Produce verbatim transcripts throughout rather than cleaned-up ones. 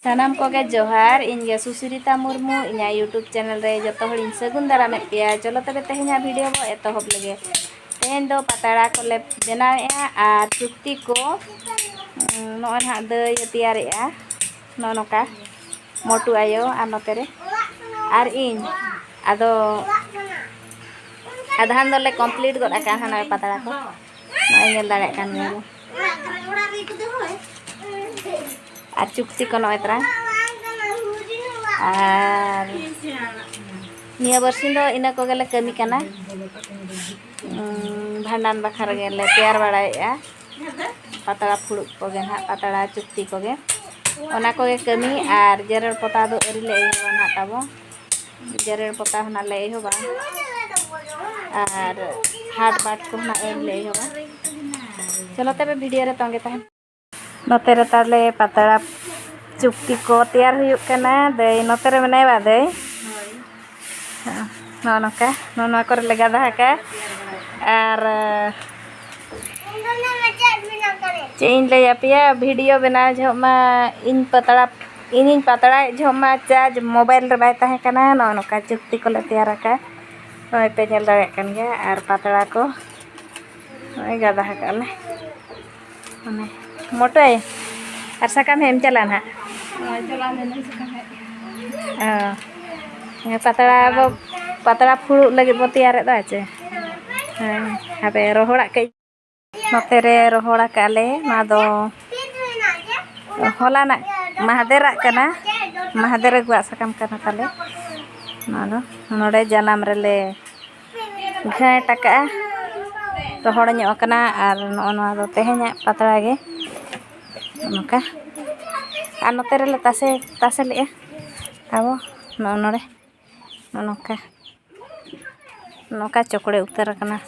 ᱥᱟᱱᱟᱢ ᱠᱚᱜᱮ ᱡᱚᱦᱟᱨ, ᱤᱧ ᱜᱮ ᱥᱩᱥᱤᱨᱤᱛᱟ ᱢᱩᱨᱢᱩ, ᱤᱧᱟᱹᱜ YouTube channel ᱨᱮ ᱡᱚᱛᱚ ᱦᱚᱲᱤᱧ ᱥᱟᱹᱜᱩᱱ ᱫᱟᱨᱟᱢᱮᱫ ᱯᱮᱭᱟ᱾ ᱪᱚᱞᱚ ᱛᱚᱵᱮ ᱛᱮᱦᱮᱧᱟᱜ video ᱵᱚ ᱮᱛᱚᱦᱚᱵ ᱞᱮᱜᱮ᱾ ᱛᱮᱦᱮᱧ ᱫᱚ ᱯᱟᱛᱲᱟ ᱠᱚᱞᱮ ᱵᱮᱱᱟᱣᱮᱫᱼᱟ ᱟᱨ ᱪᱩᱠᱛᱤ ᱠᱚ, ᱩᱸ, ᱱᱚᱜᱼᱚᱭ ᱱᱟᱦᱟᱜ ᱫᱟᱹᱭᱮ ᱛᱮᱭᱟᱨᱮᱫᱼᱟ, ᱱᱚᱜᱼᱚ ᱱᱚᱝᱠᱟ ᱢᱚᱴᱩ ᱟᱭᱳ ᱟᱨ ᱱᱚᱛᱮ ᱨᱮ ᱟᱨ ᱤᱧ᱾ ᱟᱫᱚ ᱟᱫᱷᱟᱱ ᱫᱚᱞᱮ complete ᱜᱚᱫ ᱟᱠᱟᱫᱼᱟ ᱦᱟᱸᱜ ᱱᱚᱜᱼᱚᱭ ᱯᱟᱛᱲᱟ ᱠᱚ, ᱱᱚᱜᱼᱚᱭ ᱧᱮᱞ ᱫᱟᱲᱮᱭᱟᱜ ᱠᱟᱱ ᱜᱮᱭᱟ ᱵᱚ᱾ ᱟᱨ ᱪᱩᱠᱛᱤ ᱠᱚ ᱱᱚᱜᱼᱚᱭ ᱛᱟᱨᱟ᱾ ᱟᱨ ᱱᱤᱭᱟᱹ ᱵᱟᱨᱥᱤᱧ ᱫᱚ ᱤᱱᱟᱹ ᱠᱚᱜᱮᱞᱮ ᱠᱟᱹᱢᱤ ᱠᱟᱱᱟ᱾ ᱩᱸ, ᱵᱷᱟᱸᱰᱟᱱ ᱵᱟᱠᱷᱨᱟ ᱜᱮᱞᱮ ᱛᱮᱭᱟᱨ ᱵᱟᱲᱟᱭᱮᱫᱼᱟ᱾ ᱯᱟᱛᱲᱟ ᱯᱷᱩᱲᱩᱜ ᱠᱚᱜᱮ ᱱᱟᱦᱟᱜ, ᱯᱟᱛᱲᱟ ᱪᱩᱠᱛᱤ ᱠᱚᱜᱮ, ᱚᱱᱟ ᱠᱚᱜᱮ ᱠᱟᱹᱢᱤ᱾ ᱟᱨ ᱡᱮᱨᱮᱲ ᱯᱚᱛᱟᱣ ᱫᱚ ᱟᱹᱣᱨᱤ ᱞᱮ ᱮᱦᱚᱵᱟ ᱱᱟᱦᱟᱜ ᱛᱟᱵᱚ᱾ ᱡᱮᱨᱮᱲ ᱯᱚᱛᱟᱣ ᱦᱚᱸ ᱱᱟᱜ ᱞᱮ ᱮᱦᱚᱵᱟ᱾ ᱟᱨ ᱦᱟᱴ ᱵᱟᱴ ᱠᱚᱦᱚᱸ ᱱᱟᱜ ᱟᱹᱣᱨᱤ ᱞᱮ ᱮᱦᱚᱵᱟ᱾ ᱪᱚᱞᱚ ᱛᱚᱵᱮ video ᱨᱮ ᱛᱚᱸᱜᱮ ᱛᱟᱦᱮᱱ᱾ ᱱᱚᱛᱮ ᱨᱮ ᱛᱟᱞᱮ ᱯᱟᱛᱲᱟ ᱪᱩᱠᱛᱤ ᱠᱚ ᱛᱮᱭᱟᱨ ᱦᱩᱭᱩᱜ ᱠᱟᱱᱟ᱾ ᱫᱟᱹᱭ ᱱᱚᱛᱮ ᱨᱮ ᱢᱮᱱᱟᱭᱟ ᱵᱟ ᱫᱟᱹᱭ? ᱱᱚᱜᱼᱚ ᱱᱚᱝᱠᱟ, ᱱᱚᱜᱼᱚ ᱱᱚᱣᱟ ᱠᱚᱨᱮ ᱞᱮ ᱜᱟᱫᱟ ᱟᱠᱟᱫᱼᱟ᱾ ᱟᱨ ᱪᱮᱫ ᱤᱧ ᱞᱟᱹᱭ ᱟᱯᱮᱭᱟ, video ᱵᱮᱱᱟᱣ ᱡᱚᱦᱚᱜ ᱢᱟ ᱤᱧ ᱯᱟᱛᱲᱟ, ᱤᱧᱤᱧ ᱯᱟᱛᱲᱟᱭᱮᱫ ᱡᱚᱦᱚᱜ ᱢᱟ charge mobile ᱨᱮ ᱵᱟᱭ ᱛᱟᱦᱮᱸ ᱠᱟᱱᱟ᱾ ᱱᱚᱜᱼᱚ ᱱᱚᱝᱠᱟ ᱪᱩᱠᱛᱤ ᱠᱚᱞᱮ ᱛᱮᱭᱟᱨ ᱟᱠᱟᱫᱼᱟ᱾ ᱱᱚᱜᱼᱚᱭ ᱯᱮ ᱧᱮᱞ ᱫᱟᱲᱮᱭᱟᱜ ᱠᱟᱱ ᱜᱮᱭᱟ᱾ ᱟᱨ ᱯᱟᱛᱲᱟ ᱠᱚ ᱱᱚᱜᱼᱚᱭ ᱜᱟᱫᱟ ᱟᱠᱟᱫ ᱞᱮ᱾ ᱢᱟᱱᱮ ᱢᱚᱴᱚᱭ ᱟᱨ ᱥᱟᱠᱟᱢ ᱦᱮᱡ ᱮᱢ ᱪᱟᱞᱟᱜᱼᱟ ᱱᱟᱦᱟᱜ᱾ ᱦᱳᱭ, ᱪᱟᱞᱟᱣ ᱞᱮᱱᱟᱹᱧ ᱥᱟᱠᱟᱢ ᱦᱮᱡ᱾ ᱚ, ᱯᱟᱛᱲᱟ ᱵᱚ, ᱯᱟᱛᱲᱟ ᱯᱷᱩᱲᱩᱜ ᱞᱟᱹᱜᱤᱫ ᱵᱚ ᱛᱮᱭᱟᱨᱮᱫ ᱫᱚ ᱪᱮ? ᱦᱮᱸ, ᱦᱟᱯᱮ ᱨᱚᱦᱚᱲᱟᱜ ᱠᱟᱹᱡ᱾ ᱱᱚᱛᱮ ᱨᱮ ᱨᱚᱦᱚᱲ ᱟᱠᱟᱫ ᱞᱮ, ᱱᱚᱣᱟ ᱫᱚ ᱦᱚᱞᱟᱱᱟᱜ ᱢᱟᱦᱫᱮᱨᱟᱜ ᱠᱟᱱᱟ, ᱢᱟᱦᱫᱮᱨ ᱟᱹᱜᱩᱣᱟᱜ ᱥᱟᱠᱟᱢ ᱠᱟᱱᱟ ᱛᱟᱞᱮ᱾ ᱱᱚᱣᱟ ᱫᱚ ᱱᱚᱰᱮ ᱡᱟᱱᱟᱢ ᱨᱮᱞᱮ ᱜᱷᱟᱸᱴ ᱟᱠᱟᱫᱼᱟ, ᱨᱚᱦᱚᱲ ᱧᱚᱜ ᱟᱠᱟᱱᱟ᱾ ᱟᱨ ᱱᱚᱜᱼᱚ ᱱᱚᱣᱟ ᱫᱚ ᱛᱮᱦᱮᱧᱟᱜ ᱯᱟᱛᱲᱟ ᱜᱮ, ᱱᱚᱝᱠᱟ᱾ ᱟᱨ ᱱᱚᱛᱮ ᱨᱮᱞᱮ ᱛᱟᱥᱮ, ᱛᱟᱥᱮ ᱞᱮᱫᱼᱟ ᱟᱵᱚ ᱱᱚᱜᱼᱚ ᱱᱚᱰᱮ, ᱱᱚᱜᱼᱚ ᱱᱚᱝᱠᱟ, ᱱᱚᱝᱠᱟ ᱪᱚᱠᱲᱮ ᱩᱛᱟᱹᱨ ᱟᱠᱟᱱᱟ᱾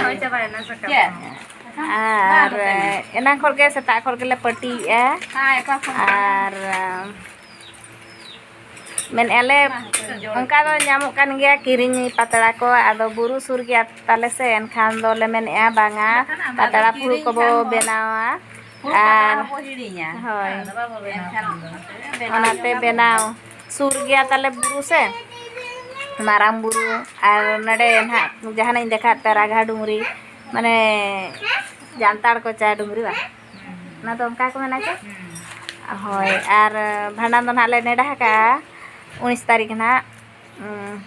ᱦᱳᱭ, ᱪᱟᱵᱟᱭᱮᱱᱟ ᱥᱟᱠᱟᱢ ᱪᱮᱫ? ᱦᱚᱸ᱾ ᱟᱨ ᱮᱱᱟᱝ ᱠᱷᱚᱱ ᱜᱮ, ᱥᱮᱛᱟᱜ ᱠᱷᱚᱱ ᱜᱮᱞᱮ ᱯᱟᱹᱴᱤᱭᱮᱫᱼᱟ᱾ ᱦᱮᱸ, ᱚᱠᱟ ᱠᱷᱚᱱ? ᱟᱨ ᱢᱮᱱᱮᱫᱼᱟ ᱞᱮ, ᱚᱱᱠᱟ ᱫᱚ ᱧᱟᱢᱚᱜ ᱠᱟᱱ ᱜᱮᱭᱟ ᱠᱤᱨᱤᱧ ᱯᱟᱛᱲᱟ ᱠᱚ, ᱟᱫᱚ ᱵᱩᱨᱩ ᱥᱩᱨ ᱜᱮᱭᱟ ᱛᱟᱞᱮ ᱥᱮ, ᱮᱱᱠᱷᱟᱱ ᱫᱚᱞᱮ ᱢᱮᱱᱮᱫᱼᱟ ᱵᱟᱝᱟ, ᱵᱟᱠᱷᱟᱱ ᱟᱢ ᱫᱚ ᱯᱟᱛᱲᱟ ᱯᱷᱩᱲᱩᱜ ᱠᱤᱨᱤᱧ ᱠᱚᱵᱚ ᱠᱷᱟᱱ ᱵᱚ ᱵᱮᱱᱟᱣᱟ᱾ ᱟᱨ ᱵᱟᱵᱚ ᱦᱤᱲᱤᱧᱟ᱾ ᱦᱳᱭ᱾ ᱟᱫᱚ ᱵᱟᱵᱚ ᱵᱮᱱᱟᱣ ᱠᱷᱟᱱ ᱫᱚ᱾ ᱚᱱᱟᱛᱮ ᱵᱮᱱᱟᱣ ᱥᱩᱨ ᱜᱮᱭᱟ ᱛᱟᱞᱮ ᱵᱩᱨᱩ ᱥᱮ, ᱢᱟᱨᱟᱝ ᱵᱩᱨᱩ᱾ ᱟᱨ ᱱᱚᱰᱮ ᱱᱟᱦᱟᱜ ᱡᱟᱦᱟᱱᱟᱜ ᱤᱧ ᱫᱮᱠᱷᱟᱣᱮᱫ ᱯᱮᱭᱟ, ᱨᱟᱜᱷᱟ ᱰᱩᱝᱨᱤ, ᱢᱟᱱᱮ ᱡᱟᱱᱛᱟᱲ ᱠᱚᱪᱟ ᱰᱩᱝᱨᱤ ᱵᱟᱝ? ᱚᱱᱟ ᱫᱚ ᱚᱱᱠᱟ ᱠᱚ ᱢᱮᱱᱟ ᱪᱮ? ᱦᱳᱭ, ᱟᱨ ᱵᱷᱟᱸᱰᱟᱱ ᱫᱚ ᱱᱟᱦᱟᱜ ᱞᱮ ᱱᱮᱰᱟ ᱟᱠᱟᱜᱼᱟ ᱩᱱᱤᱥ ᱛᱟᱹᱨᱤᱠᱷ ᱱᱟᱦᱟᱜ᱾ ᱩᱸ,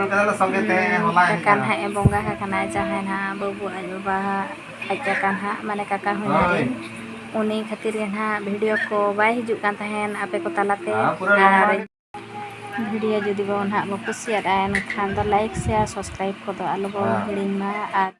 ᱚᱱᱠᱟ ᱫᱚ ᱥᱚᱸᱜᱮ ᱛᱮ ᱦᱚᱞᱟ ᱦᱮᱡ ᱠᱟᱠᱟ ᱮᱱᱟ᱾ ᱱᱟᱦᱟᱜ ᱮ ᱵᱚᱸᱜᱟ ᱟᱠᱟᱱᱟ, ᱡᱟᱦᱟᱸᱭ ᱱᱟᱦᱟᱜ ᱵᱟᱹᱵᱩ ᱟᱡ ᱵᱟᱵᱟ ᱟᱡ ᱠᱟᱠᱟ ᱱᱟᱦᱟᱜ, ᱢᱟᱱᱮ ᱠᱟᱠᱟ ᱦᱩᱧᱦᱟᱨᱤᱧ᱾ ᱦᱳᱭ᱾ ᱩᱱᱤ ᱠᱷᱟᱹᱛᱤᱨ ᱜᱮ ᱱᱟᱦᱟᱜ video ᱠᱚ ᱵᱟᱭ ᱦᱤᱡᱩᱜ ᱠᱟᱱ ᱛᱟᱦᱮᱱ ᱟᱯᱮ ᱠᱚ ᱛᱟᱞᱟᱛᱮ᱾ ᱦᱮᱸ, ᱯᱩᱨᱟᱹ ᱟᱨ ᱱᱚᱣᱟ video ᱡᱩᱫᱤ ᱵᱚᱱ ᱱᱟᱦᱟᱜ ᱵᱚ ᱠᱩᱥᱤᱭᱟᱫᱼᱟ, ᱮᱱᱠᱷᱟᱱ ᱫᱚ like, share, subscribe ᱠᱚᱫᱚ ᱟᱞᱚ ᱵᱚᱱ ᱦᱮᱸ᱾ ᱦᱤᱲᱤᱧ ᱢᱟ᱾ ᱟᱨ